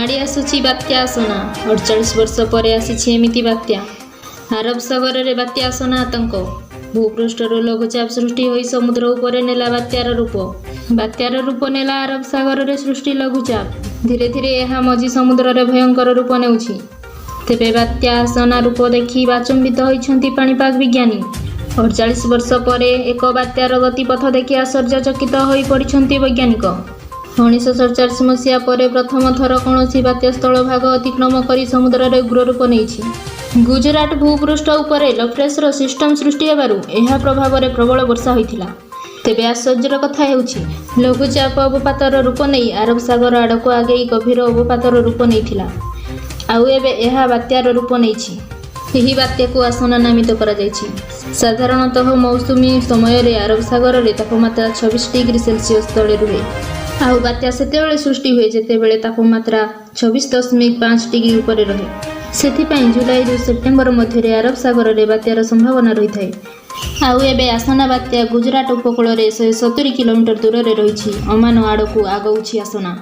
ମାଡ଼ି ଆସୁଛି ବାତ୍ୟା ଆସନା। 48 ବର୍ଷ ପରେ ଆସିଛି ଏମିତି ବାତ୍ୟା। ଆରବ ସାଗରରେ ବାତ୍ୟା ଆସନା ଆତଙ୍କ। ଭୂପୃଷ୍ଠରୁ ଲଘୁଚାପ ସୃଷ୍ଟି ହୋଇ ସମୁଦ୍ର ଉପରେ ନେଲା ବାତ୍ୟାର ରୂପ। ବାତ୍ୟାର ରୂପ ନେଲା ଆରବ ସାଗରରେ ସୃଷ୍ଟି ଲଘୁଚାପ। ଧୀରେ ଧୀରେ ଏହା ମଝି ସମୁଦ୍ରରେ ଭୟଙ୍କର ରୂପ ନେଉଛି। ତେବେ ବାତ୍ୟା ଆସନା ରୂପ ଦେଖି ଆଚମ୍ବିତ ହୋଇଛନ୍ତି ପାଣିପାଗ ବିଜ୍ଞାନୀ। 48 ବର୍ଷ ପରେ ଏକ ବାତ୍ୟାର ଗତିପଥ ଦେଖି ଆଶ୍ଚର୍ଯ୍ୟଚକିତ ହୋଇପଡ଼ିଛନ୍ତି ବୈଜ୍ଞାନିକ। 1947 ମସିହା ପରେ ପ୍ରଥମ ଥର କୌଣସି ବାତ୍ୟା ସ୍ଥଳଭାଗ ଅତିକ୍ରମ କରି ସମୁଦ୍ରରେ ଉଗ୍ର ରୂପ ନେଇଛି। ଗୁଜରାଟ ଭୂପୃଷ୍ଠ ଉପରେ ଲୋ ପ୍ରେସର ସିଷ୍ଟମ ସୃଷ୍ଟି ହେବାରୁ ଏହା ପ୍ରଭାବରେ ପ୍ରବଳ ବର୍ଷା ହୋଇଥିଲା। ତେବେ ଆଶ୍ଚର୍ଯ୍ୟର କଥା ହେଉଛି, ଲଘୁଚାପ ଅବପାତର ରୂପ ନେଇ ଆରବ ସାଗର ଆଡ଼କୁ ଆଗେଇ ଗଭୀର ଅବପାତର ରୂପ ନେଇଥିଲା। ଆଉ ଏବେ ଏହା ବାତ୍ୟାର ରୂପ ନେଇଛି। ଏହି ବାତ୍ୟାକୁ ଆସନା ନାମିତ କରାଯାଇଛି। ସାଧାରଣତଃ ମୌସୁମୀ ସମୟରେ ଆରବ ସାଗରରେ ତାପମାତ୍ରା 26 ଡିଗ୍ରୀ ସେଲସିୟସ ତଳେ ରୁହେ। ଆଉ ବାତ୍ୟା ସେତେବେଳେ ସୃଷ୍ଟି ହୁଏ, ଯେତେବେଳେ ତାପମାତ୍ରା 26.5 ଡିଗ୍ରୀ ଉପରେ ରହେ। ସେଥିପାଇଁ ଜୁଲାଇରୁ ସେପ୍ଟେମ୍ବର ମଧ୍ୟରେ ଆରବ ସାଗରରେ ବାତ୍ୟାର ସମ୍ଭାବନା ରହିଥାଏ। ଆଉ ଏବେ ଆସନା ବାତ୍ୟା ଗୁଜରାଟ ଉପକୂଳରେ 170 କିଲୋମିଟର ଦୂରରେ ରହିଛି। ଓମାନ ଆଡ଼କୁ ଆଗଉଛି ଆସନା।